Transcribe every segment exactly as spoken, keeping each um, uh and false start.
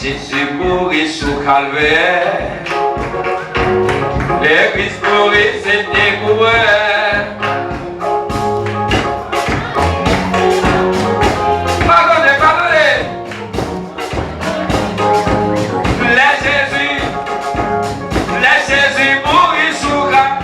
Jezi mouri sou Kalvè. Lè Kris mouri, se te kouwè. Padone, padone. Lè Jezi, lè Jezi mouri sou Kalvè.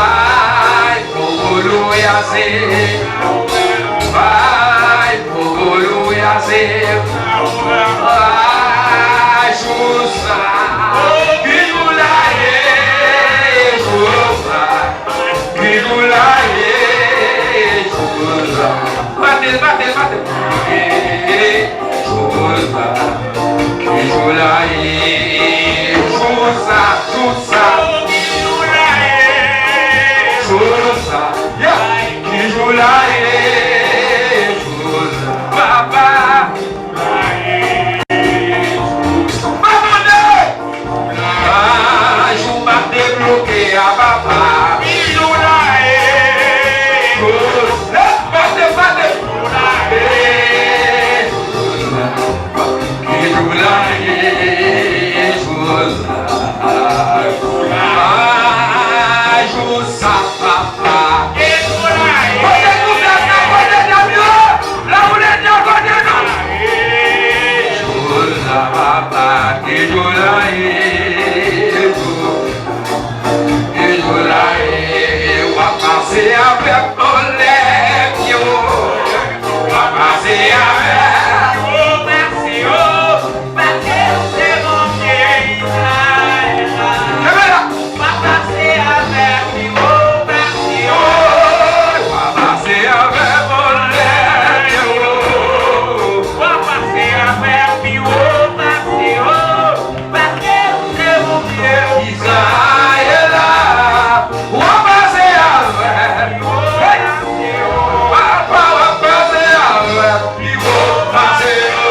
Ay, pogolo yase. Ay, pogolo yase. Ay, jou sa. Ki jou la ye, jou sa. Ki jou la ye, jou sa. Bate l, bate l, bate l. Ki jou la ye, jou sa, jou sa. Jou sa, yeah. Ki jou la ye, jou sa. Papa. Pa tande! Laj ou pa debloke a papa. Jou la ye. Bate, bate. Ki jou la ye, jou sa. Laj ou sa papa. Kote nou dam nan, kote dam yo? La ou le dam, kote nou? Jou sa papa, ki jou la ye, jou, ki jou la ye, w ap pase avè m anlè pye w, w ap pase avè m. Pase yo, pase yo, pase yo, se Bondye Izrayèl la. Kenbe la. W a pase avè m pi wo, pase yo. W a pase avè m anlè pye w. W a pase avè m pi wo, pase yo. Paske ou se Bondye Izrayèl la. W a pase avè m. Hey! Papa, w a pase avè m. Pi wo pase yo.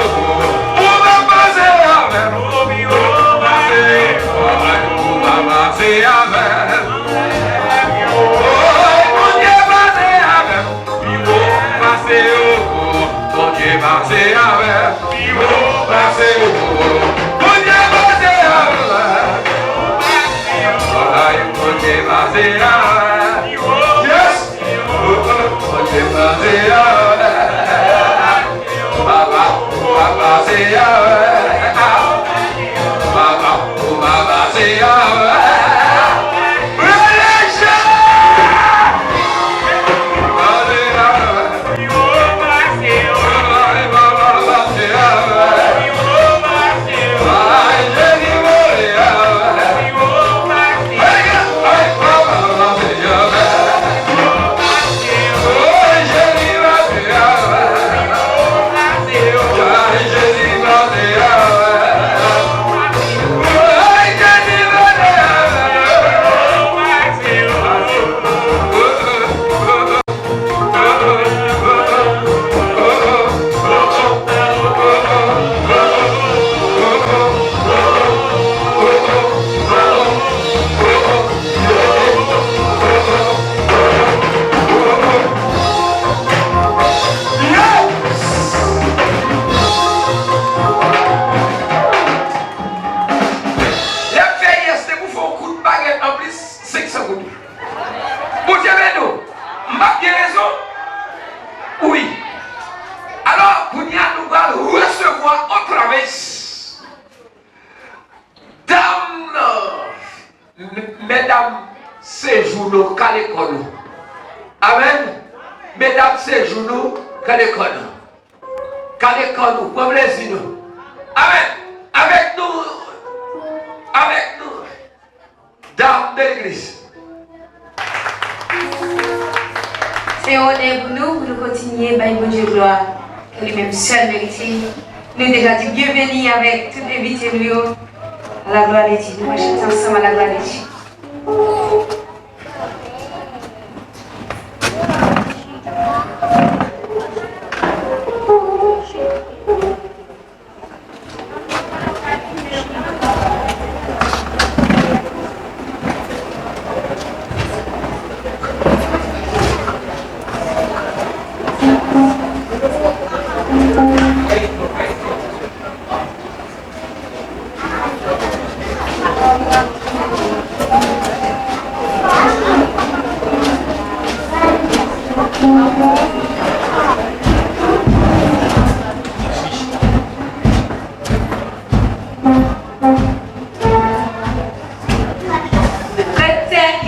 Ou va pase avè m. Pi wo pase yo. Ou va pase avè m. Oy, Bondye pase avè m. Pi wo pase yo. Bondye pase avè m. Pi wo pase yo. Bondye pase avè m. Ay, Bondye pase avè m. Yes. Bondye pase avè m. Papa, papa, se avè m. Papa, papa, se avè m. Rele Jezi! Pase avè m. Papa, pase avè m. Ay, Jezi, pase avè m. Lè m fè yes, depi w fè yon kout bagèt anplis, senk san goud. Bondye beni w. M p ap gen rezon? Wi. Alò, kounye a, nou pral resevwa otra vez. Dam nan, m-, medam, se jou nou, kale kò nou. Amèn. Medam, se jou nou, kale kò nou. Kale kò nou, pran plezi nou. Amèn. Avèk nou, avèk nou. Dam de legliz. Se yon onè pou nou, pou nou kontinye bay Bondye glwa, ke li menm sèl merite. Nou deja di byenveni avèk tout envite nou yo. À la gloire de Dieu. Nou va chante ansanm à la gloire de Dieu.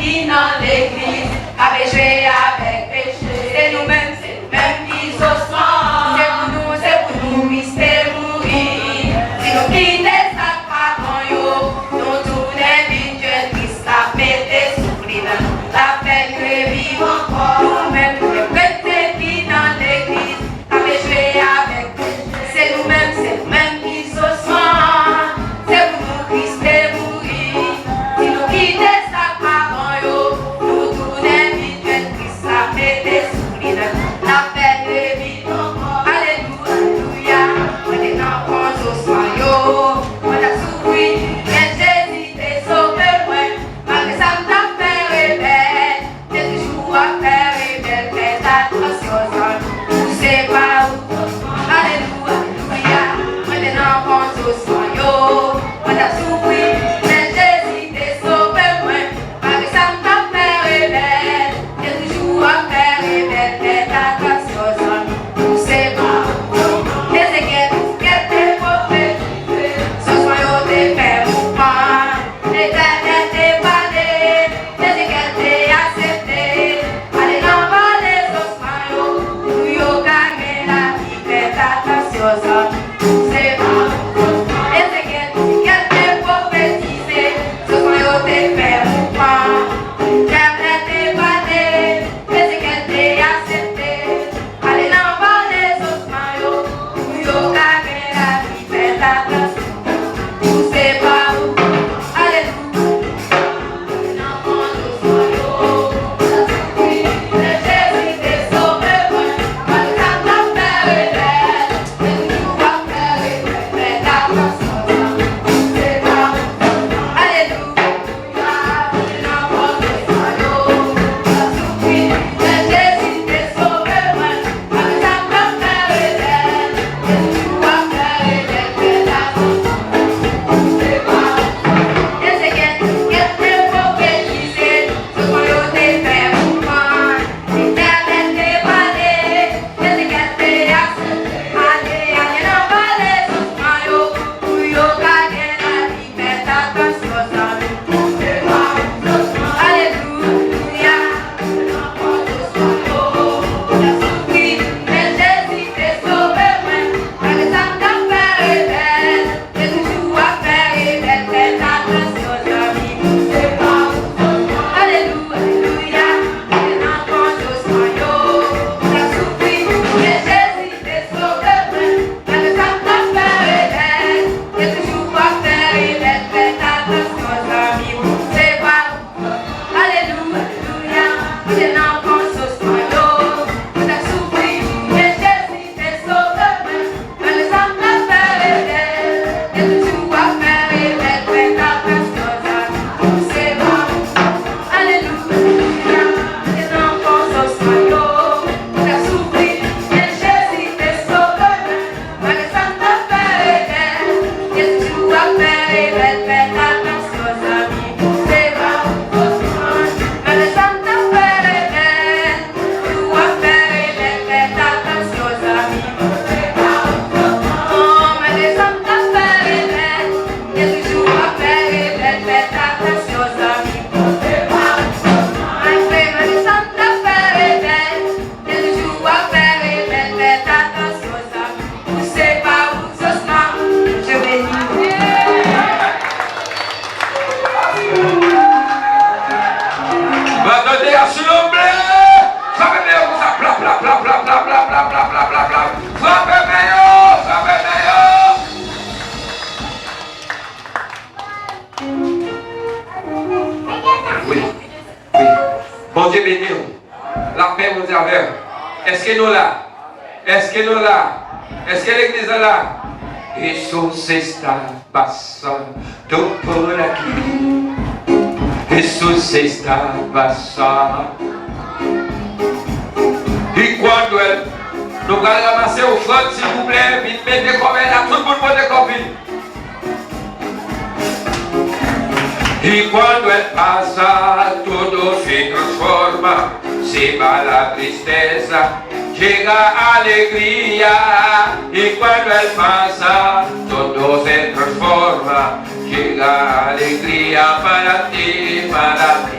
Ki nan legliz, k ap jwe avèk peche. Se nou menm, se nou menm ki zosman. Se pou nou, se pou nou Kris te mouri. Si nou kite sa k pa bon yo, nou tounen vit jèn, Kris l ap mete soufri nan nou. L ap fè nou reviv ankò. Nou menm, nou menm kretyen ki nan legliz, k ap jwe avèk peche. Se nou menm, se nou menm ki zosman. Se pou nou Kris te mouri. Si nou kite sa k pa bon yo, nou tounen vit jèn, Kris l ap mete soufri nan nou. L ap fè nou reviv ankò. Alelouya, alelouya. Mwen te nan fon zosman yo. Mwen t ap soufri, men Jezi te sove mwen. Malgre sa m t ap fè rebèl, te toujou ap fè rebèl, fèt atansyon zanmi, ou se pa ou. Alelouya, alelouya, mwen te nan fon zosman yo, mwen t ap soufri, men Jezi te sove mwen. Malgre sa m t ap fè rebèl, te toujou ap fè rebèl, fèt atansyon zanmi, ou se pa ou. Ezekyèl, Ezekyèl te pwofetize, zosman yo te fè mouvman. Letènèl te pale, Ezekyèl te aksepte. Ale nan vale zosman yo, pou yo ka gen lavi. Fèt atansyon zanmi, se pa ou. Ezekyèl, Ezekyèl te pwofetize, zosman yo te fè mouvman. Letènèl te pale, Ezekyèl te aksepte. Ale nan vale zosman yo, pou yo ka gen lavi. Fèt atansyon, ou se pa ou. Alelouya. Nan fon zosman yo, mwen t ap soufri, men Jezi te sove mwen. Malgre sa m t ap fè rebèl, te toujou ap fè rebèl. Fèt atansyon zanmi, ou se pa ou. Alelouya. Fèt atansyon zanmi, ou se pa ou. Alelouya. Mwen t ap soufri, men Jezi te sove mwen. Malgre sa m t ap fè rebèl, te toujou ap fè rebèl. Fèt atansyon zanmi, ou se pa ou. Alelouya, alelouya. Mwen te nan fon zosman yo, mwen t ap soufri, men Jezi te sove mwen. Malgre sa m t ap fè rebèl, te toujou ap fè rebèl. Fèt atansyon zanmi, ou se pa ou. Alelouya, alelouya. Mwen te nan fon zosman yo, mwen t ap soufri, men Jezi te sove mwen. Malgre sa m t ap fè rebèl, te toujou ap fè rebèl. Fèt atansyon zanmi, ou se pa ou. Alelouya, mwen te nan fon zosman yo, mwen t ap soufri, men Jezi te sove mwen. Malgre sa m t ap fè rebèl, te toujou ap fè rebèl. Fèt atansyon zanmi, ou se pa ou. Malgre sa m t ap fè rebèl, toujou ap fè rebèl. Fèt atansyon zanmi, ou se pa ou. Malgre sa m t ap fè rebèl, te toujou ap fè rebèl. Fèt atansyon zanmi, ou se pa ou. Malgre, malgre sa m t ap fè rebèl, te toujou ap fè rebèl. Fèt atansyon zanmi, ou se pa ou. Zosman, Bondye beni w. Mwen tande a, silvouplè. Frape men yo konsa, plap, plap, plap. Frape men yo, frape men yo. Wi, wi. Bondye beni w. Lapè Bondye avè w. Èske nou la? Èske nou la? Èske legliz la la? Jesus está passando por aqui. Jesus está passando. E quando el... Nou pral ranmase ofrann, silvouplè, vin mete kòb la, tout moun pote kòb vin. Y cuando él pasa, todo se transforma, se va la tristeza, llega alegría. Y cuando él pasa, todo se transforma, llega alegría para ti, para mí.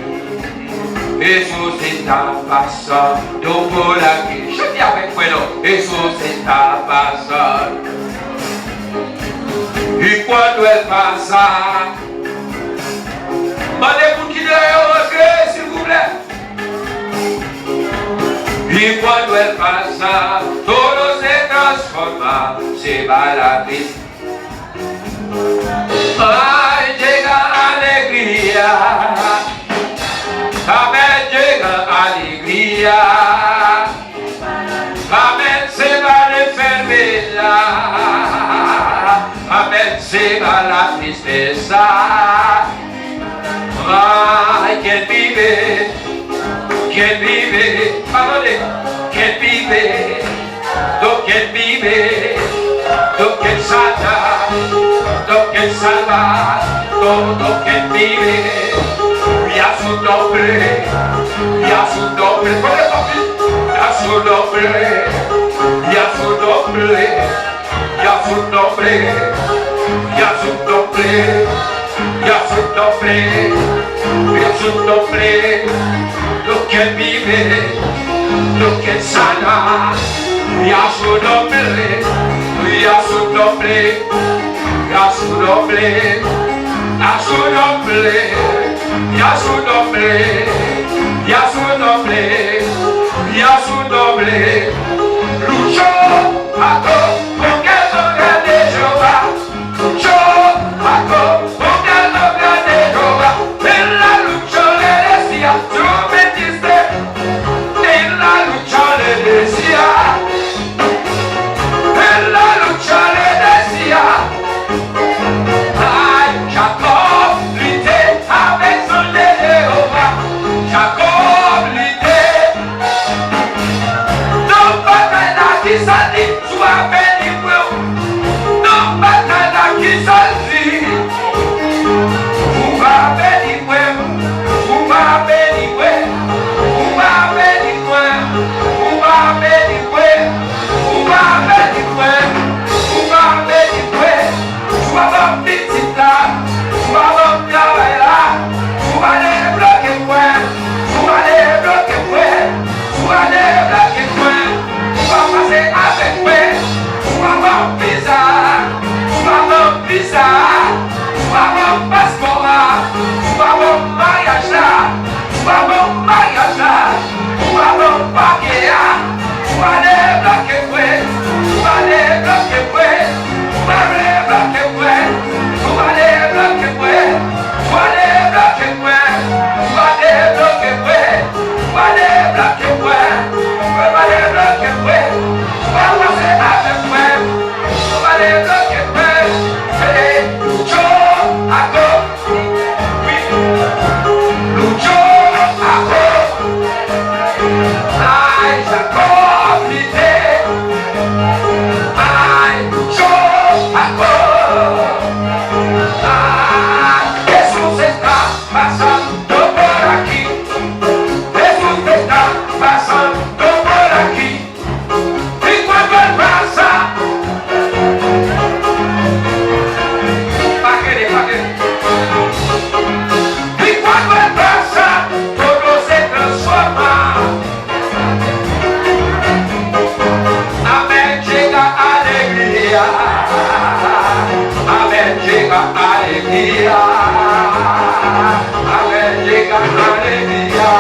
Jesús está pasando por aquí. Chante avèk mwen non. Jesús está pasando. Y cuando él pasa. Mande moun ki dèyè w rantre, silvouplè. Y cuando él pasa, todo se transforma, se va la tristeza. Ay, llega alegría. Amén, llega alegría. Amén, se va la enfermedad. Amén, se va la tristeza. Ay, quien vive, quien vive, pa tande, quien vive, todo quien vive, todo quien sana, todo quien salva, todo quien vive, y a su nombre, y a su nombre, ponle papi, y a su nombre, y a su nombre. Y a su nombre, y a su nombre, y a su nombre, y a su nombre. Lo que vive, lo que sana, y a su nombre, y a su nombre, y a su nombre, a su nombre, y a su nombre, y a su nombre, y a su nombre. Luchó. Ako, porque el nombre de Jehová luchó. Ako, porque el nombre de Jehová en la lucha le decía, tú venciste. En la lucha le decía, en la lucha le decía. Ay, Jakòb lite avèk zanj de Jewova. Jakòb lite. Nan batay la, kisa l di? Si w a beni mwen, nan batay la, kisa l di? Ou va beni mwen, ou va beni mwen, ou va beni mwen, ou va beni mwen, ou va beni mwen, ou va beni mwen. Si w a ban m pitit la, si w a ban m travay la, si w a debloke mwen, si w a debloke mwen, si w a debloke mwen, si w a pase avèk mwen, si w a ban m viza, si w a ban m viza, si w a ban m paspò a, si w a ban m maryaj la, si w a ban m maryaj la. Ou pa ban m papye a, ou pa debloke mwen, ou pa debloke mwen, ou pa debloke mwen, ou pa debloke mwen, ou pa debloke mwen, ou pa debloke mwen, ou pa debloke mwen, ou pa debloke mwen, ou pa pase avèk mwen, ou pa debloke mwen. Hey, Joe, I go. Wi. Lucho ako. Ay, Jakòb lite. Ay, Lucho ako. Ay, Jesús está pasando por aquí. Jesús está pasando por aquí. Y cuando él pasa, pa kele, pa kele. Y cuando él pasa, todo se transforma. Amén, llega alegría. Amén, llega alegría. Amén, llega alegría.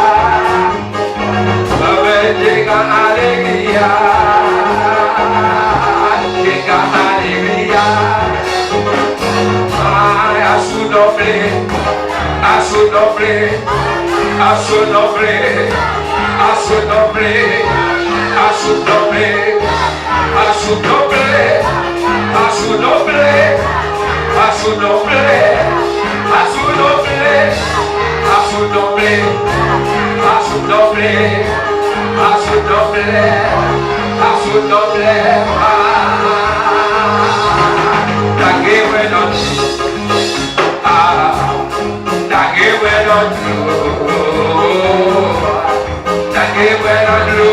Amén, llega alegría, llega alegría. Ay, a su nombre, a su nombre, a su nombre, a su nombre, a su nombre. A su nombre, a su nombre, a su nombre, a su nombre, a su nombre, a su nombre, a su nombre, a su nombre. Ah, dage mwen nan ah, dage mwen nan dlo. Lage mwen nan dlo.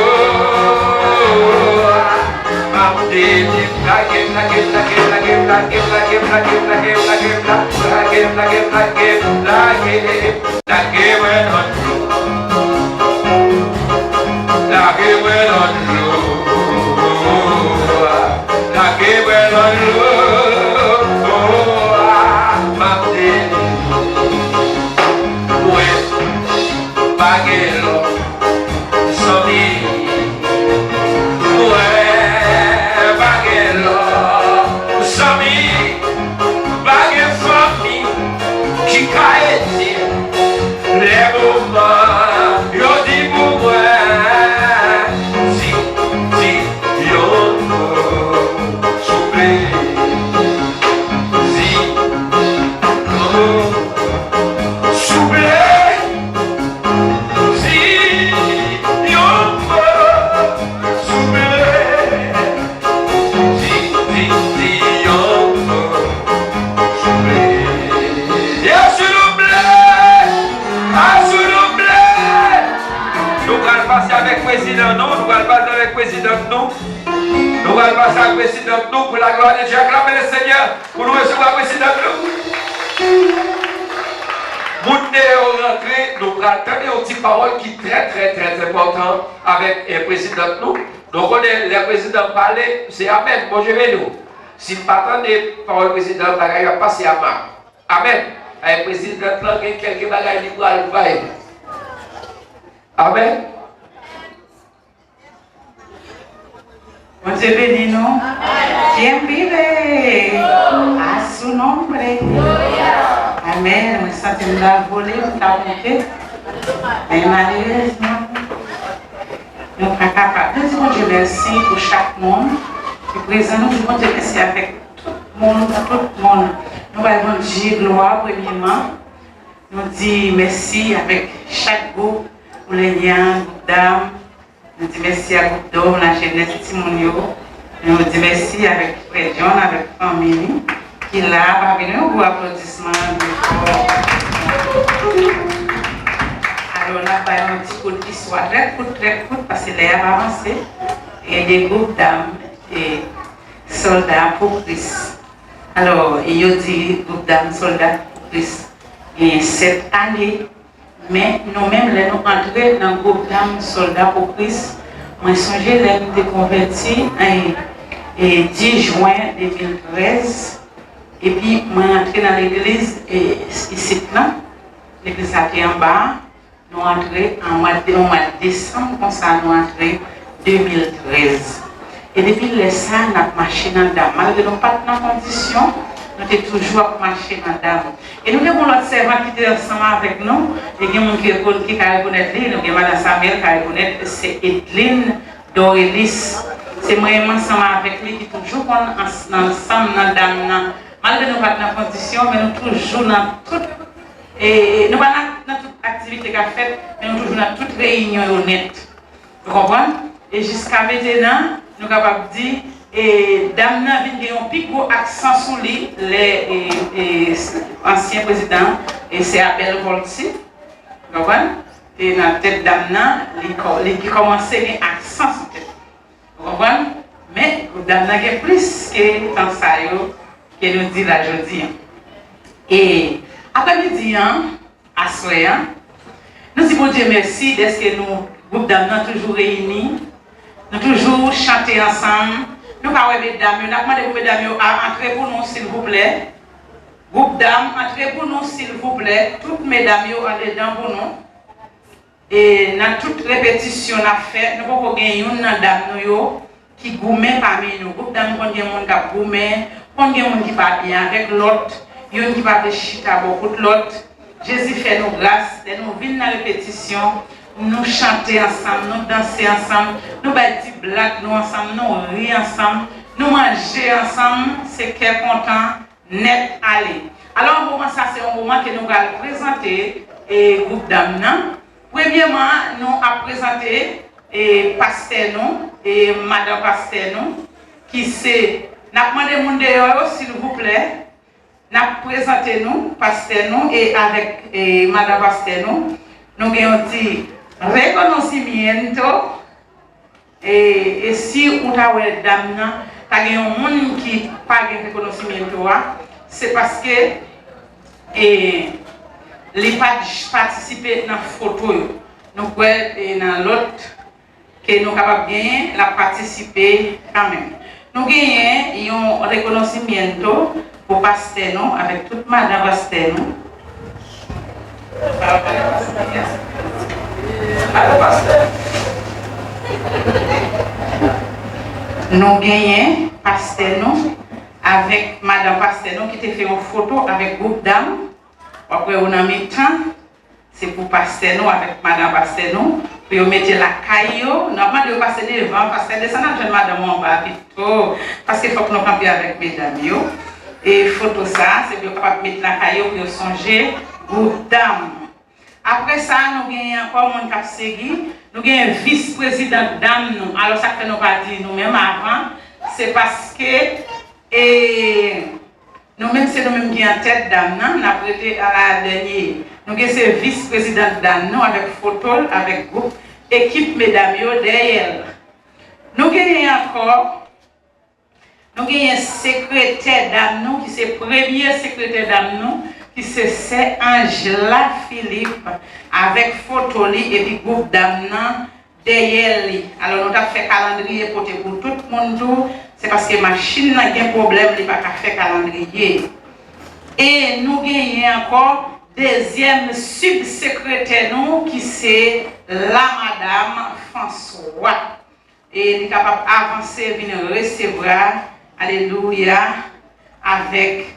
M ap te di, lage, lage, lage, lage, lage, lage, lage, lage, lage, lage, lage, lage, lage, lage, lage, lage mwen nan dlo. Pa gen lòt zanmi, mwen pa gen lòt zanmi, pa gen fanmi ki ka ede lè moman yo di pou mwen, di, di yon mo, souple, di yon mo. Souple, di yon mo, souple, di, di, di yon mo, souple. Yo, silvouplè, a, silvouplè. Nou pral pase avèk prezidan nou, nou pral pase avèk prezidan nou, nou pral pase avèk prezidan nou, pou la glwa de Dye, aklame le Senyè. Pou nou resevwa prezidan nou. Moun deyò rantre, nou pral tande yon ti pawòl ki trè, trè, trè enpòtan avèk, eh, prezidan nou. Nou konnen lè prezidan pale, se amèn, Bondye beni w. Si n pa tande pawòl prezidan, bagay yo ap pase a mal. Amèn. Eh, prezidan lan gen kèlke bagay li pral bay. Amèn. Bondye beni nou. Quien vive? A su nombre. Amèn. Mwen santi m ta vole, m ta monte. Men malerezman, nou pa kapab. Nou di Bondye mèsi pou chak moun ki prezan. Nou di Bondye mèsi avèk tout moun, tout moun. Nou bay Bondye glwa premyèman. Nou di mèsi avèk chak gwoup, Oulenya, gwoup dam, Nou di mèsi a gwoup dòm, lajenès, timoun yo. Nou di mèsi avèk frè John, avèk fanmi li, ki la, pa vin yon gwo aplodisman byen fò. Alò, n ap bay yon ti kout istwa trè kout, trè kout, paske lè a ap avanse. Gen de gwoup dam, e, Sòlda pou Kris. Alò, e yo di gwoup dam Sòlda pou Kris genyen sèt ane. Men, nou menm, lè nou antre nan gwoup dam Sòlda pou Kris, mwen sonje lè m te konvèti, e, e, dis jen de mil trèz, epi mwen antre nan legliz, e, isit lan, legliz la te anba a, nou antre an mwa de, an mwa desanm, konsa nou antre de mil trèz. E depi lè sa a, n ap mache nan dam. Malgre nou pa t nan kondisyon, nou te toujou ap mache nan dam. E nou te gen yon lòt sèvant ki te ansanm avèk nou. E gen moun ki rekon-, ki ka rekonèt li. Nou gen madan Samuel ka rekonèt, se Edline Dorelis. Se mwen menm ansanm avèk li ki toujou konn ans-, ansanm nan dam nan. Malgre nou pa t nan kondisyon, men nou toujou nan tout, e, e, nou pa nan, nan tout aktivite k ap fèt, men nou toujou nan tout reyinyon yo nèt. Ou konprann? E jiska mentenan, nou kapab di, e, dam nan vin gen yon pi gwo aksan sou li lè, e, e, ansyen prezidan, e, se Abel Volcy, ou konprann? Te nan tèt dam nan, li kò-, li ki kòmanse gen aksan sou tèt. Ou konprann? Men, gwoup dam nan gen plis ke tan sa yo ke nou di la jodi a. E aprèmidi an, aswè an, nou di Bondye mèsi dèske nou, gwoup dam nan toujou reyini, nou toujou chante ansanm. Nou ka wè medam yo, n ap mande pou medam yo a antre pou nou, silvouplè. Gwoup dam, antre pou nou, silvouplè. Tout medam yo andedan pou nou. E nan tout repetisyon n ap fè, nou poko gen youn nan dam nou yo ki goumen pami nou. Gwoup dam konn gen moun k ap goumen, konn gen moun ki pa byen avèk lòt, youn ki pa vle chita bò kot lòt. Jezi fè nou gras, lè nou vin nan repetisyon, nou chante ansanm, nou danse ansanm, nou bay ti blag nou ansanm, nou ri ansanm, nou manje ansanm, se kè kontan nèt ale. Alò, moman sa, se yon moman ke nou pral prezante, e, gwoup dam nan. Premyèman, nou ap prezante, e, pastè nou, e, madan pastè nou, ki se, n ap mande moun deyò yo, silvouplè, n ap prezante nou, pastè nou, e avèk, e, madan pastè nou, nou gen yon ti rekonosimiento. E, e si ou ta wè dam nan, ta gen yon moun ki pa gen rekonosimiento a, se paske, e, li pa t patisipe nan foto yo. Nou kwè, e, nan lòt ke nou kapab genyen, l ap patisipe kanmenm. Nou genyen yon rekonosimiento pou pastè nou avèk tout madan pastè nou. Nou genyen pastè nou avèk madanm pastè nou ki te fè yon foto avèk gwoup dam. W ap wè yo nan mitan. Se pou pastè nou avèk madanm pastè nou, pou yo mete lakay yo. N ap mande yo pase devan, pastè, desann al jwenn madanm ou anba pito, paske fòk nou kanpe avèk medam yo. E foto sa a, se pou yo kapab met lakay yo, pou yo sonje gwoup dam. Apre sa, nou genyen ankò moun k ap segi. Nou genyen vis prezidan dam nou. Alò, sa k fè nou pa di nou menm avan, se paske, e, nou menm, se nou menm ki an tèt dam nan, n ap rete aladènye. Nou gen se vis prezidan dam nou avèk foto l, avèk gwoup ekip medam yo dèyè l. Nou genyen ankò Nou genyen sekretè dam nou, ki se premye sekretè dam nou, ki se sè Angela Philippe, avèk foto li epi gwoup dam nan dèyè li. Alò, nou t ap fè kalandriye pote pou tout moun tou, se paske machin nan gen pwoblèm, li pa ka fè kalandriye. E nou genyen ankò dezyèm sibsekretè nou, ki se la madam François. E li kapab avanse vin resevwa, alelouya, avèk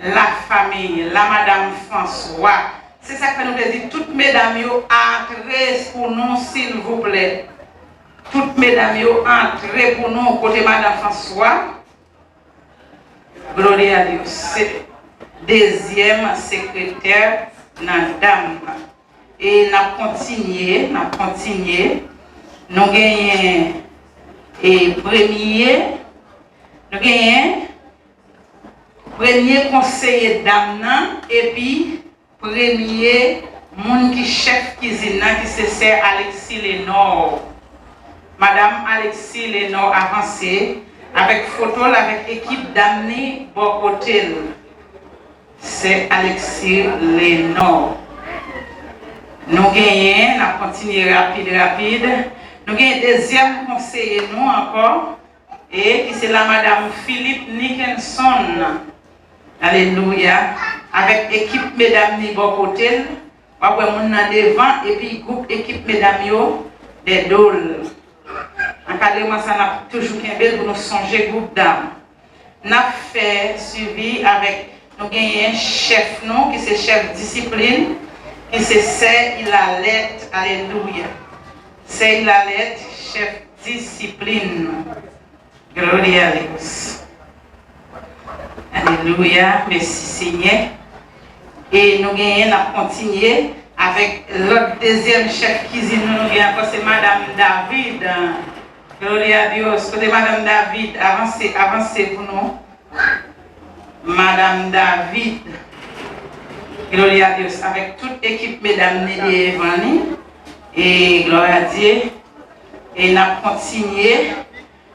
lafanmi, la madam François. Se sa k fè nou te di tout medam yo antre pou nou, silvouplè. Tout medam yo antre pou nou, kote madam François. Gloria a Dios. Se dezyèm sekretè nan dam nan. E n ap kontinye, n ap kontinye. Nou genyen, e, premye, nou genyen premye konseye dam nan, epi premye moun ki chèf kizin nan, ki se sè Alexis Lenor. Madam Alexis Lenor avanse avèk foto l, avèk ekip dam ni bò kote l. Sè Alexis Lenor. Nou genyen, n ap kontinye rapid, rapid. Nou genyen dezyèm konseye nou ankò, e ki se la madam Philippe Nickenson. Alelouya. Avèk ekip medam ni bò kote l. W ap wè moun nan devan, epi gwoup ekip medam yo dèdo l. Ankadreman sa, n ap toujou kenbe l pou nou sonje gwoup dam. N ap fè swivi avèk, nou genyen chèf nou, ki se chèf disiplin, ki se sè Ilalèt, alelouya. Sè Ilalèt, chèf disiplin nou. Gloria a Dios. Alelouya, mèsi Senyè. E nou genyen, n ap kontinye avèk lòt dezyèm chèf kizin nou, nou gen ankò, se madam David. Gloria a Dios. Kote madam David? Avanse, avanse pou nou. Madam David. Gloria a Dios. Avèk tout ekip medam ni devan li. E gloria a Dieu. E n ap kontinye.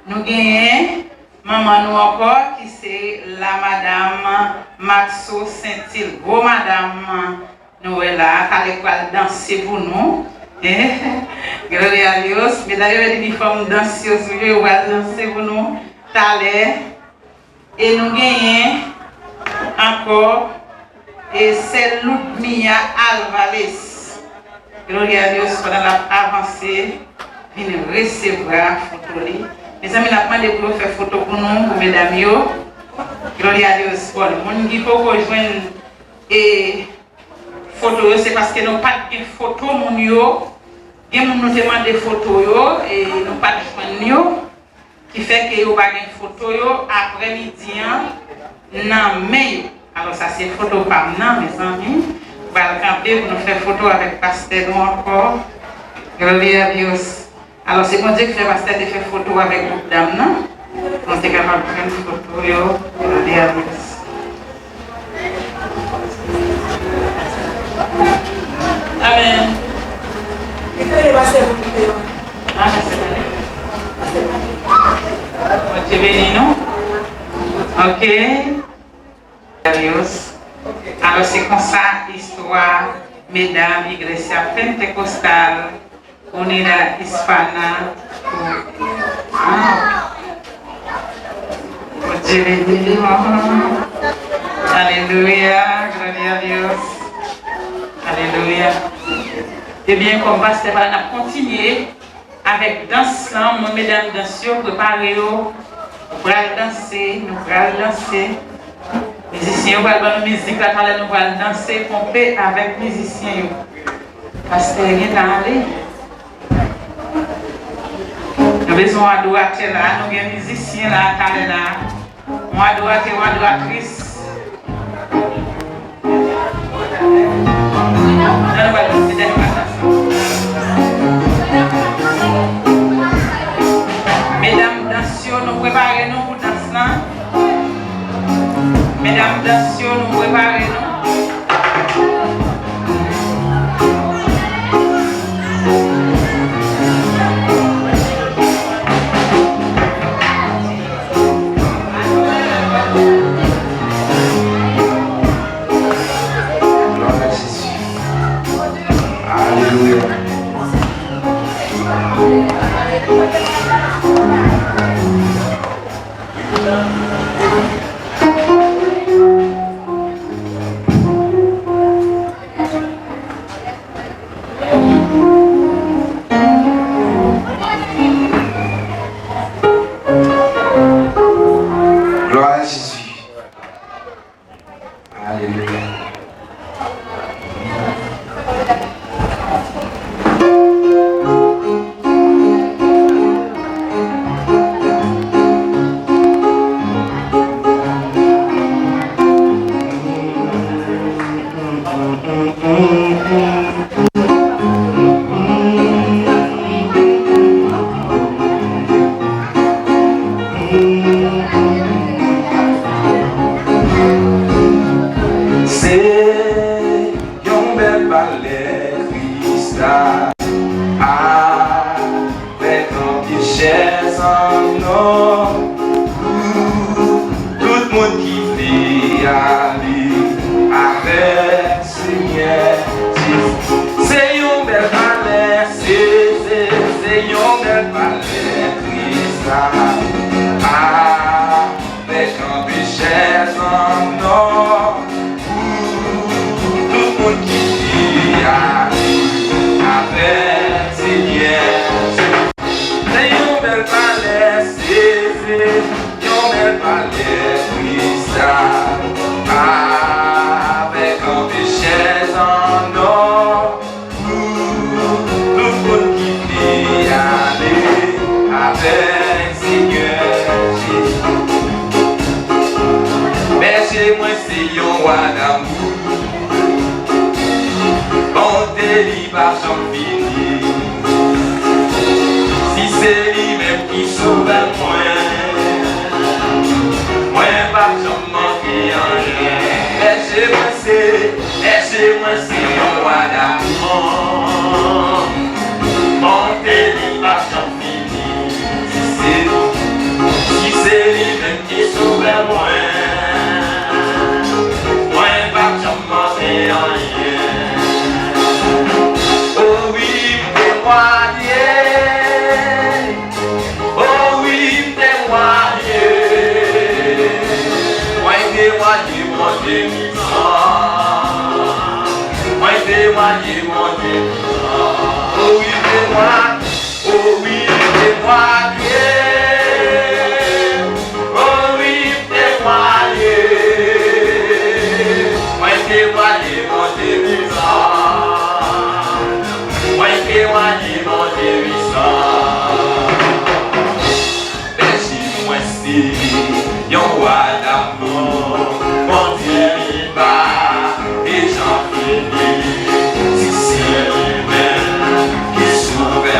Nou genyen manman nou ankò, ki se la madam Maxo Sentil. Gwo madam nou wè la a, k ale pral danse pou nou. Gloria a Dios. Medam yo met inifòm dans yo sou yo, yo pral danse pou nou talè. E nou genyen ankò, e sè Ludmilla Alvarez. Gloria a Dios, pandan l ap avanse, vin resevwa foto li. Mezanmi, n ap mande pou yo fè foto pou nou, pou medam yo. Gloria a Dios. Bon, moun ki poko jwenn, e, foto yo, se paske nou pa t gen foto moun yo. Gen moun nou te mande foto yo, e nou pa t jwenn yo. Ki fè ke yo pa gen foto yo aprèmidi an nan men yo. Alò, sa se foto pa m nan, mezanmi. M pral kanpe pou nou fè foto avèk pastè nou ankò. Gloria a Dios. Alò, se Bondye ki fè pastè te fè foto avèk gwoup dam nan. Pou nou te kapab jwenn foto yo. Gloria a Dios. Amèn. Amèn. Bondye beni nou. Ok. Alò, se konsa istwa medam Iglesia Pentecostal Unida Hispana. Ah. Bondye beni nou. Alelouya. Gloria a Dios. Alelouya. Ebyen, kòm pastè pale, n ap kontinye avèk dans lan. Mwen, medam dans yo, prepare yo. Nou pral danse, nou pral danse. Mizisyen yo pral ban nou mizik la, talè nou pral danse, ponpe avèk mizisyen yo. Pastè gentan ale. Nou bezwen yon adoratè la, nou gen mizisyen la, talè la. Yon adoratè, yon adoratris. Nan nou pral danse, dènye pral danse. Medam dans yo, nou prepare nou pou dans lan. Medam dans yo, nou prepare nou. Glwa a Jezi. Alelouya. Glwa a Jezi. Alelouya. Se yon bèl palè Kris la, avèk anpil chèz an nò pou tout moun ki vle ale avèk Senyè Jezi. Se yon bèl palè, se, se, se yon bèl palè Kris la, avèk anpil chèz an nò pou tout moun ki vle ale avèk Senyè Jezi. Se yon bèl palè, se, se yon bèl palè Kris la, avèk anpil chèz an nò pou tout moun ki vle ale avèk Senyè Jezi. Bèje mwen se yon wa damou. Bonte li pa janm fini. Si se li menm ki sovè mwen, mwen p ap janm manke anyen. Bèje mwen se, bèje mwen se yon wa damou. Bonte li p ap janm fini. Si se, si se li menm ki sovè mwen, mwen p ap janm manke anyen. O wi, m temwaye. O wi, m temwaye. Mwen temwaye Bondye vivan. Mwen temwaye Bondye vivan. O wi, m temwaye. O wi, m temwaye. O wi, m temwaye. Mwen temwaye Bondye vivan. Mwen temwaye Bondye vivan. Bèje mwen se yon wa damou. Bondye li pa deja fini. Si se li menm ki sovè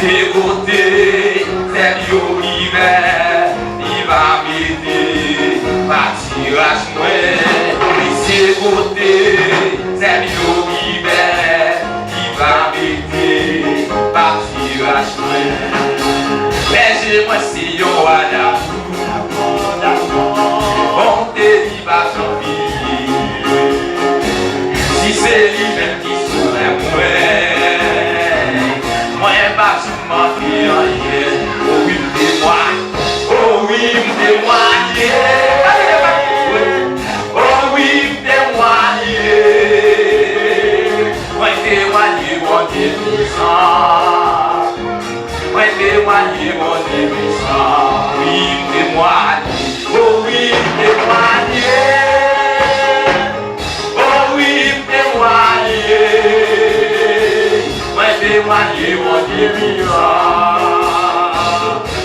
Se kote zèb yo ouvè, li va mete patiraj mwen. Li se kote zèb yo ouvè, li va mete patiraj mwen. Bèje mwen se yon wa damou. Bonte li pa janm bliye. Si se li menm ki sovè mwen, mwen pa janm manke anyen. O wi, m temwa-, o wi, m temwaye. O wi, m temwaye. Mwen temwaye Bondye pwisan. Mwen temwaye Bondye pwisan. Wi, m temwaye. O wi, m temwaye. O wi, m temwaye. Mwen temwaye Bondye pwisan.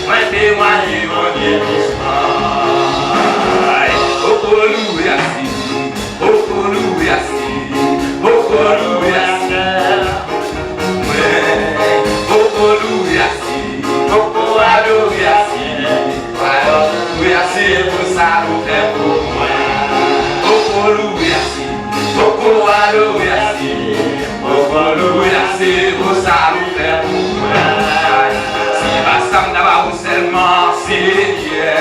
Mwen temwaye Bondye pwisan. Poko louwe ase. Poko louwe ase. Poko louwe ase. Mwen poko louwe ase. Poko adore ase. Alò, louwe ase pou sa nou fè pou mwen. Poko louwe ase, poko adore ase, poko louwe ase pou sa nou fè pou mwen. Se pa sa m ta ba ou sèlman, Senyè.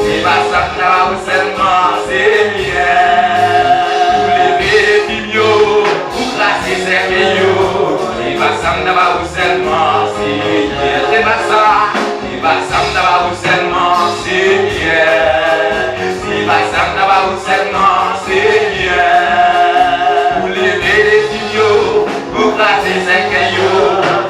Se pa sa m ta ba ou sèlman, Senyè. Ou leve defi m yo, ou kraze sèkèy yo. Se pa sa m ta ba ou sèlman, Senyè. Se pa sa. Se pa sa m ta ba ou sèlman, Senyè. Se pa sa m ta ba ou sèlman, Senyè. Ou leve defi m yo, ou kraze sèkèy yo.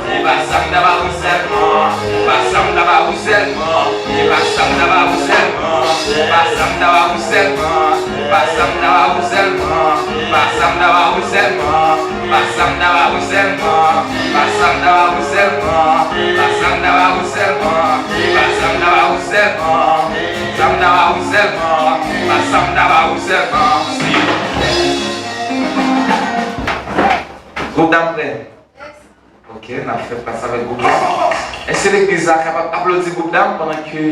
Se pa sa m ta ba ou sèlman, se pa sa m ta ba ou sèlman, se pa sa m ta ba ou sèlman, se pa sa m ta ba ou sèlman. Pa sa m ta ba ou sèlman, pa sa m ta ba ou sèlman, pa sa m ta ba ou sèlman, pa sa m ta ba ou sèlman, pa sa m ta ba ou sèlman, pa sa m ta ba ou sèlman, sa m ta ba ou sèlman, pa sa m ta ba ou sèlman. Si. Gwoup dam prè. Ok, n ap fè plas avèk gwoup dam. Èske legliz la kapab aplodi gwoup dam pandan ke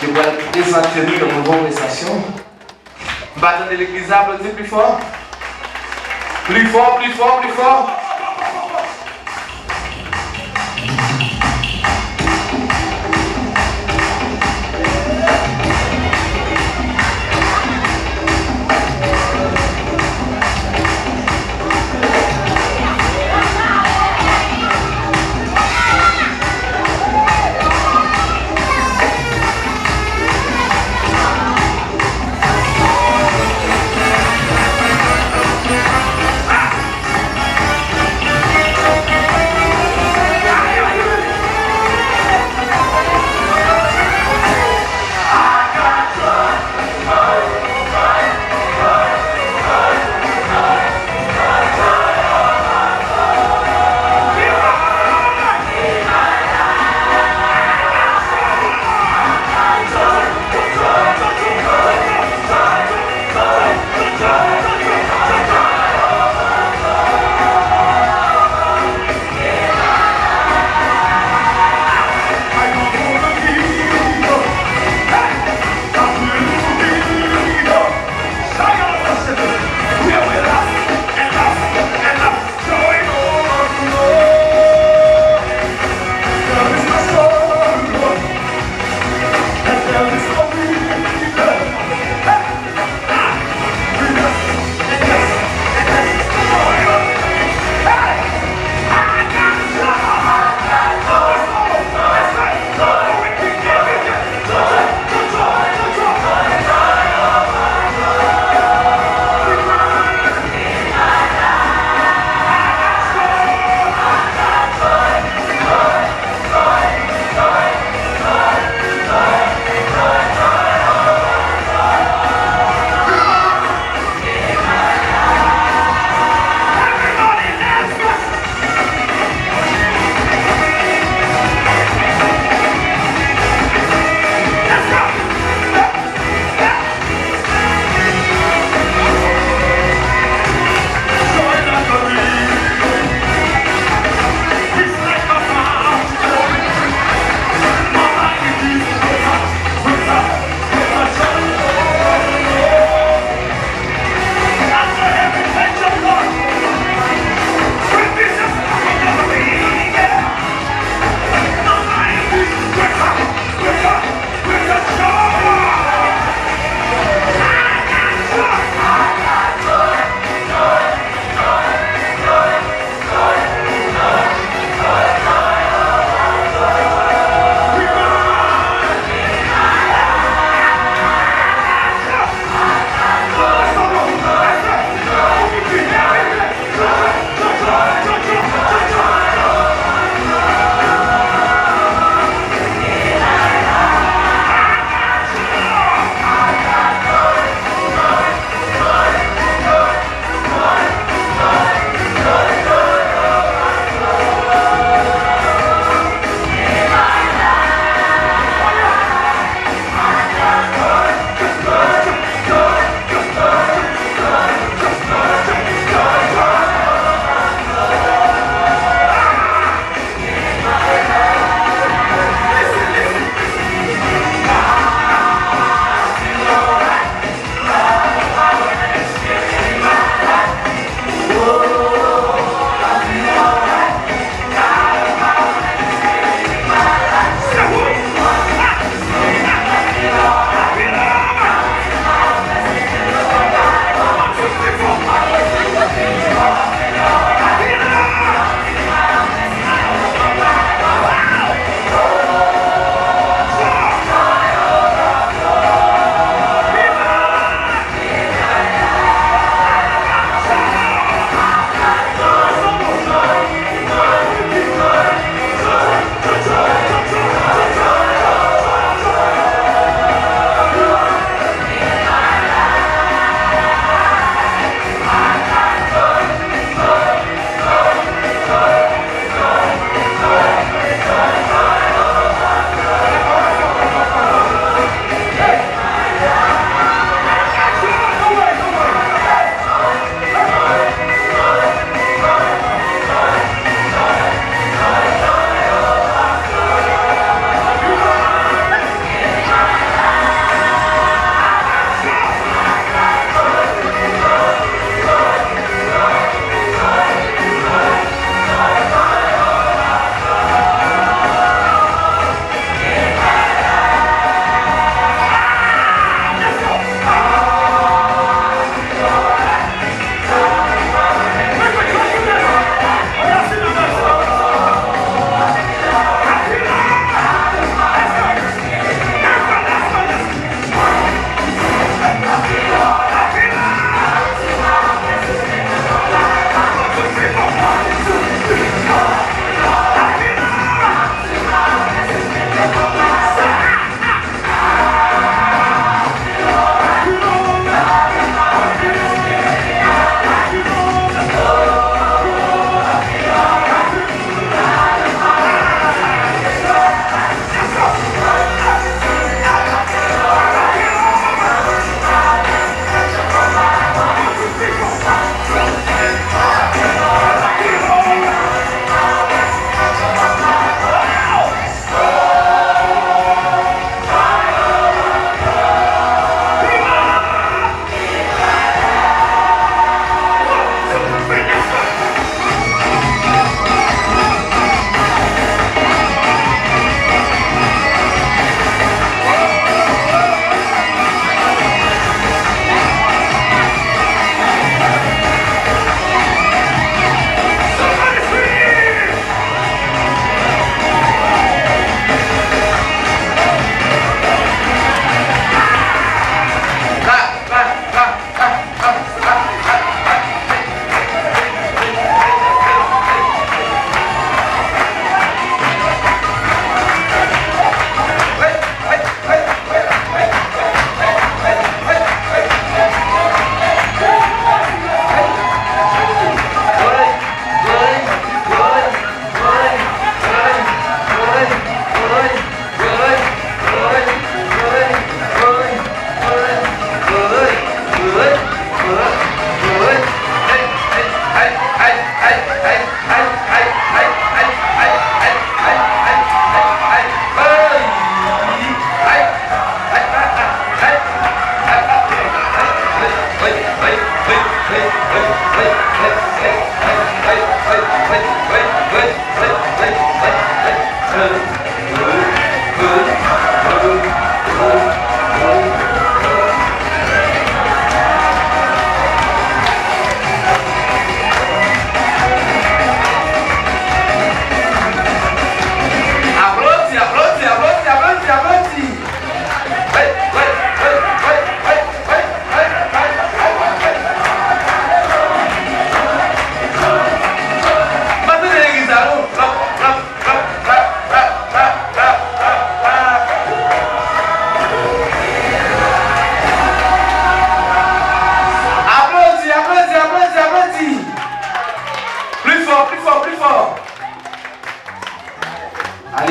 yo pral prezante nou yon nouvo prestasyon? M pa tande legliz la, aplodi pli fò. Pli fò, pli fò, pli fò.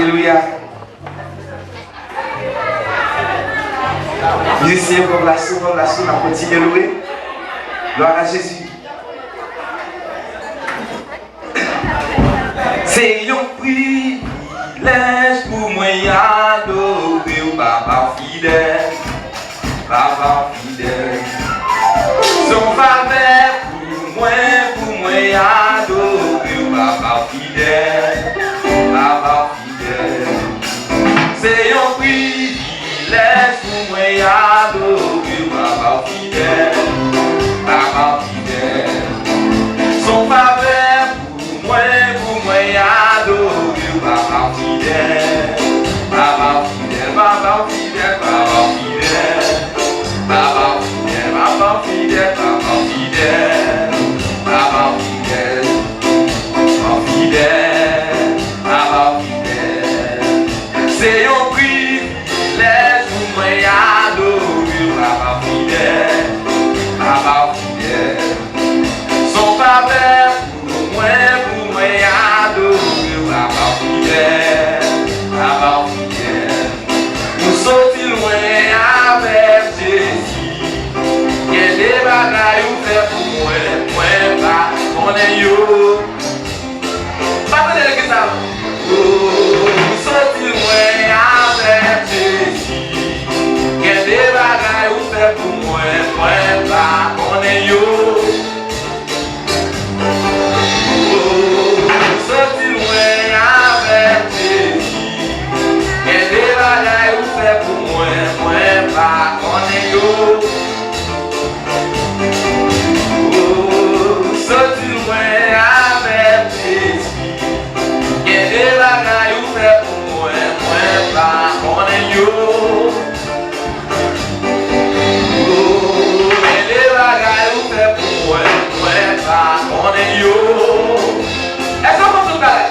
Alelouya. Mizisyen, pran plas ou, pran plas ou, n ap kontinye louwe. Glwa a Jezi. Se yon privilèj pou mwen adore w, Papa fidèl, Papa fidèl. Se yon favè pou mwen, pou mwen adore w, Papa fidèl, Papa fidèl. Se yon privilèj pou mwen adore w, Papa fidèl, Papa fidèl. Se yon favè pou mwen, pou mwen adore w, Papa fidèl, Papa fidèl, Papa fidèl, Papa fidèl. Papa fidèl, Papa fidèl, Papa fidèl, Papa fidèl, Papa fidèl, Papa fidèl. Se yon privilèj pou mwen adore w, Papa fidèl, Papa fidèl. Se yon favè pou mwen, pou mwen adore w, Papa fidèl, Papa fidèl. Nou soti lwen avèk Jezi. Gen de bagay ou fè pou mwen, mwen pa konnen yo. Pa tande legliz la. O, ou soti lwen avèk Jezi. Gen de bagay ou fè pou mwen, mwen pa konnen yo. O, ou soti lwen avèk Jezi. Gen de bagay ou fè pou mwen, mwen pa konnen yo. O, ou soti lwen avèk Jezi. Gen de bagay ou fè pou mwen, mwen pa konnen yo. O, gen de bagay ou fè pou mwen, mwen pa konnen yo. Èske w konn tout bagay?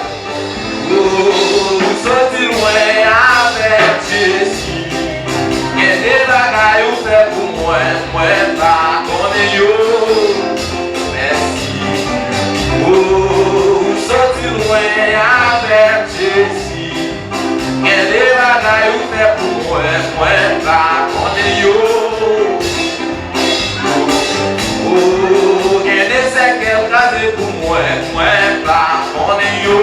O, ou soti lwen avèk Jezi. Gen de bagay ou fè pou mwen, mwen pa konnen yo. Mèsi. O, ou soti lwen avèk Jezi. Gen de bagay ou fè pou mwen, mwen pa konnen yo. O, gen de sèkèy ou kraze pou mwen, mwen pa konnen yo.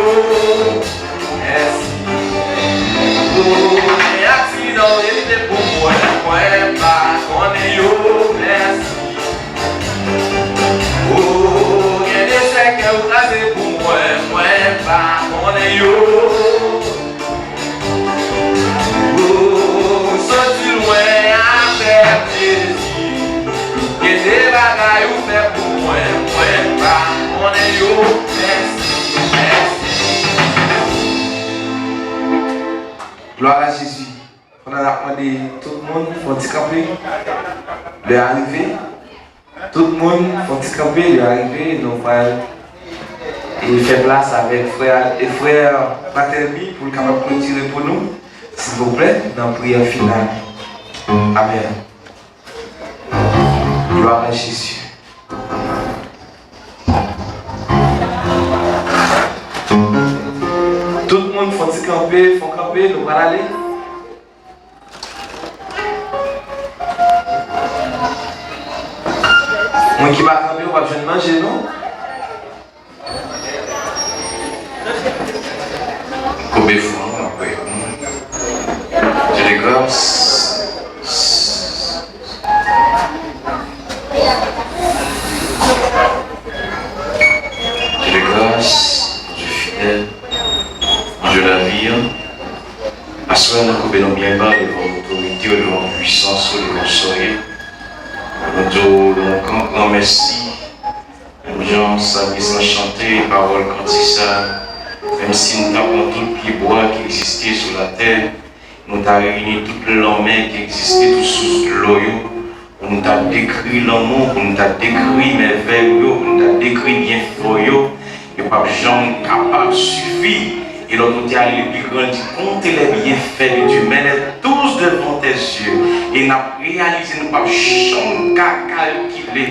Mèsi. O, gen aksidan ou evite pou mwen, mwen pa konnen yo. Mèsi. O, gen de sèkèy ou kraze pou mwen, mwen pa konnen yo. O, ou soti lwen avèk Jezi. Gen de bagay ou fè pou mwen, mwen pa konnen yo. Mèsi, mèsi. Glwa a Jezi. Pandan n ap mande tout moun fè yon ti kanpe, lè a rive. Tout moun fè yon ti kanpe, lè a rive. Nou pral, e, fè plas avèk frè, e, frè Patelmi pou l kapab klotire pou nou, silvouplè, nan priyè final. Amèn. Glwa a Jezi. Tout moun fè yon ti kanpe, fè yon kanpe, nou pral ale. Moun ki pa kanpe, w ap jwenn manje, non? Koube fwon an, apre. Dieu de grâce. Dieu de grâce, Dieu fidèl, Dieu lavi an. Aswè a, nou koube nou byen ba devan otorite w, devan pwisans ou, devan sa w ye. Nou di w yon gran, gran mèsi. Menm jan salmis lan chante pawòl kantik sa, menm si nou ta pran tout pyebwa ki egziste sou latè, nou ta reyini tout lanmè ki egziste, tout sous dlo yo, pou nou ta dekri lanmou, pou nou ta dekri mèvèy ou yo, pou nou ta dekri byenfè w yo, yo p ap janm kapab sifi. E lòt kote a, le plus grand dit, comptez les bienfaits de Dieu, mets-les tous devant tes yeux. E n ap reyalize, nou p ap janm ka kalkile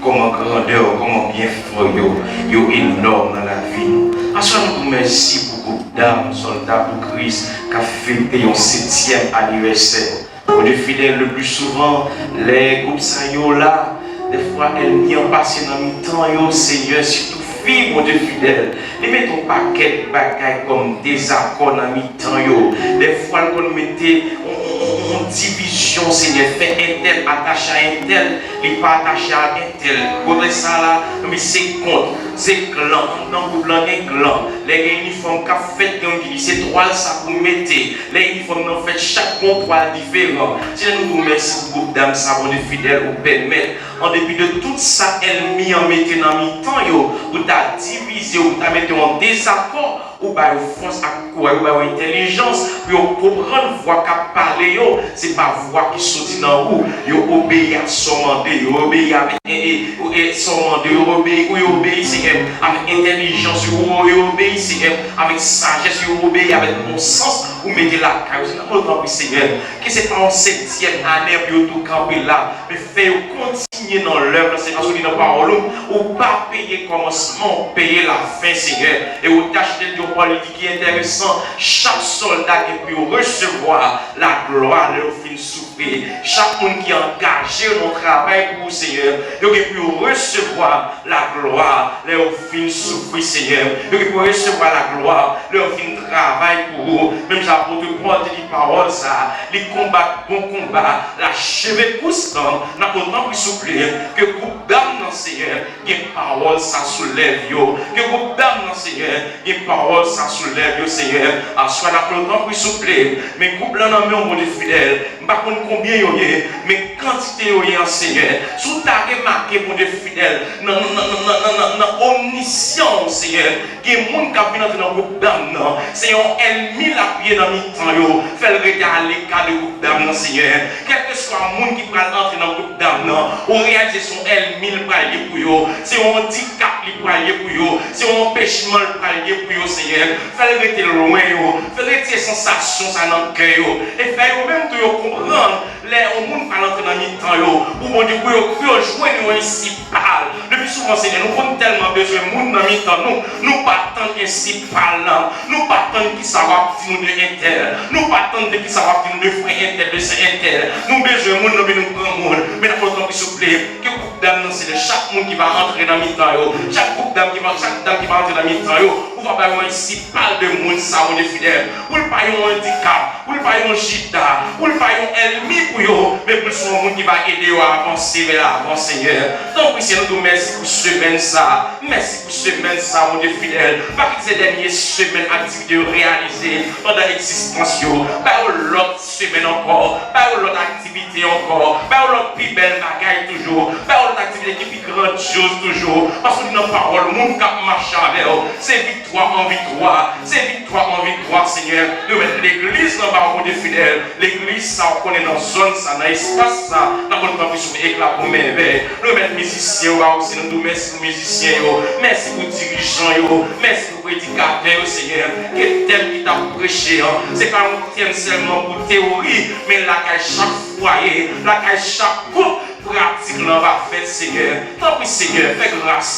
kòman grandè w, kòman byenfè w yo, yo enòm nan lavi nou. Aswè a, nou di w mèsi pou gwoup medam, sòlda pou Kris, k ap fete yon setyèm anivèsè. Bondye fidèl, le pli souvan, lè gwoup sa yo la, dèfwa ènmi an pase nan mitan yo, Senyè, sitou fi, Bondye fidèl, li mete yon pakèt bagay kòm dezakò nan mitan yo. Dèfwa, l konn mete yon, yon, yon, yon divizyon, Senyè, fè entèl atache a entèl, li pa atache a entèl. Kote sa la, misye kont, se klan, nan gwoup lan gen klan. Lè gen inifòm k ap fèt, gen youn ki di se twal sa pou mete. Lè inifòm nan fèt, chak gon twal diferan. Senyè, nou di w mèsi pou gwoup dam sa, Bondye fidèl, ou pèmèt, an depi de tout sa ènmi an mete nan mitan yo, pou ta divize yo, pou ta mete yon dezakò, ou ba yo fòs ak kouraj, ou ba yo entèlijans, pou yo konprann vwa k ap pale yo, se pa vwa ki soti nan ou. Yo obeyi ak sa w mande, yo obeyi avèk, e, e, e, sa w mande, yo obeyi, ou yo obeyi, Senyè, avèk entèlijans, yo, yo obeyi, Senyè, avèk sajès, yo obeyi avèk bon sans ou mete lakay ou. Se nan mwen tanpri, Senyè, ke se pa yon setyèm ane pou yo tou kanpe la, men fè yo kontinye nan lèv la, se paske w di nan pawòl ou, ou pa peye kòmansman, ou peye lafen, Senyè. E ou tache de yon pawòl ki enteresan, chak sòlda gen pou yo resevwa laglwa lè yo fin soufri. Chak moun ki angaje nan travay pou ou, Senyè, yo gen pou yo resevwa laglwa lè yo fin soufri, Senyè. Yo gen pou yo resevwa laglwa lè yo fin travay pou ou. Menm jan apot Pòl te di pawòl sa, li konbat bon konba, l acheve kous lan, n ap tanpri souple, ke gwoup dam nan, Senyè, gen pawòl sa sou lèv yo. Ke gwoup dam nan, Senyè, gen pawòl sa sou lèv yo, Senyè. Aswè n ap tanpri souple, men gwoup lan nan men w, Bondye fidèl. M pa konn konbyen yo ye, men kantite yo ye an, Senyè. Si w ta remake, Bondye fidèl, nan, nan, nan omnisyan w, Senyè, gen moun k ap vin antre nan gwoup dam nan. Se yon ènmi l ap ye nan mitan yo. Fè l rete aleka de gwoup dam nan, Senyè. Kèlkeswa moun ki pral antre nan gwoup dam nan, ou reyalize se yon ènmi l pral ye pou yo. Se yon andikap li pral ye pou yo. Se yon anpechman l pral ye pou yo, Senyè. Fè l rete lwen yo. Fè l retire sansasyon sa nan kè yo. E fè yo menm tou yo konprann lè yon moun pral antre nan mitan yo, pou Bondye, pou yo, pou yo jwenn yon ensipal. Le pli souvan, Senyè, nou konn tèlman bezwen moun nan mitan nou, nou pa tann ensipal lan. Nou pa tann kisa w ap di nou de entèl. Nou pa tann de kisa w ap di nou de frè entèl, de sè entèl. Nou bezwen moun nan, men nou pran moun. Men n ap tanpri souple, ke gwoup dam nan, Senyè, chak moun ki va antre nan mitan yo, chak gwoup dam ki va, chak dam ki va antre nan mitan yo, ou va bay yon ensipal de moun sa, Bondye fidèl. Pou l pa yon andikap, pou l pa yon jida, pou l pa yon ènmi pou yo, men pou l se yon moun ki va ede yo avanse vè lavan, Senyè. Tanpri, Senyè, nou di w mèsi pou semèn sa. Mèsi pou semèn sa, Bondye fidèl. Pa kite se dènye semèn aktivite yo reyalize pandan egzistans yo. Ba yo lòt semèn ankò. Ba yo lòt aktivite ankò. Ba yo lòt pi bèl bagay toujou. Ba yo lòt aktivite ki pi grandyoz toujou. Paske w di nan pawòl, moun k ap mache avè w, se viktwa an viktwa. Se viktwa an viktwa, Senyè. Nou met legliz nan ba w, Bondye fidèl. Legliz sa w konnen nan zòn sa, nan espas sa, n ap tanpri souple, ekla pou mèvèy. Nou met mizisyen yo ba w, Senyè, nou di w mèsi pou mizisyen yo. Mèsi pou dirijan yo. Mèsi pou predikatè yo, Senyè. Ke tèm ki t ap preche an, se pa yon tèm sèlman pou teyori, men lakay chak fwaye, lakay chak koup, pratik lan va fèt, Senyè. Tanpri, Senyè, fè gras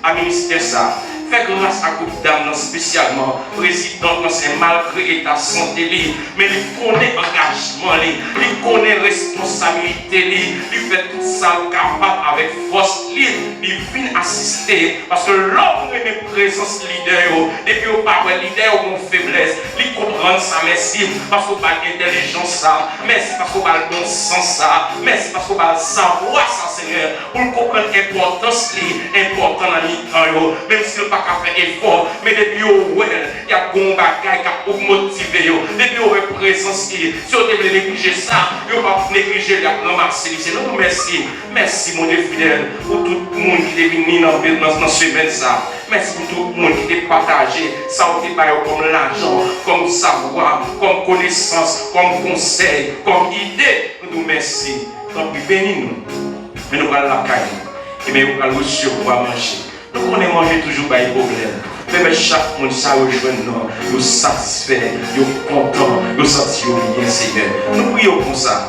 a ministè sa. Fè gras a gwoup dam nan espesyalman, prezidant nan, se malgre eta sante li, men li konnen angajman li, li konnen responsabilite li, li fè tout sa l kapab avèk fòs li, li vin asiste. Paske lè w renmen prezans lidè yo, depi yo pa wè lidè yo gon feblès, li konprann sa. Mèsi paske w ba l entèlijans sa. Mèsi paske w ba l bon sans sa. Mèsi paske w ba l savwa sa, Senyè, pou l konprann enpòtans li enpòtan nan mitan yo. Menm si l pa ka fè efò, men depi yo wè l, y ap gen yon bagay k ap motive yo. Depi yo wè prezans li, si yo te vle neglije sa, yo p ap neglije l, y ap ranmase li. Se nou di w mèsi. Mèsi, Bondye fidèl, pou tout moun ki te vini nan, nan, nan semèn sa. Mèsi pou tout moun ki te pataje sa w te ba yo kòm lajan, kòm savwa, kòm konesans, kòm konsèy, kòm ide. Nou di w mèsi. Tanpri, beni nou. Men nou pral lakay nou. Ebyen, yo pral resevwa manje. Nou konnen manje toujou bay pwoblèm. Pèmèt chak moun sa yo jwenn nan, yo satisfè, yo kontan, yo santi yo byen, Senyè. Nou priye w konsa,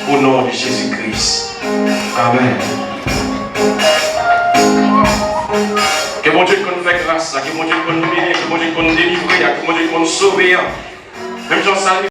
o non de Jezi Kris. Amèn. Ke Bondye konn fè gras Sa ke Bondye konn beni, ke Bondye konn delivre, a ke Bondye konn sove an. Menm jan Salm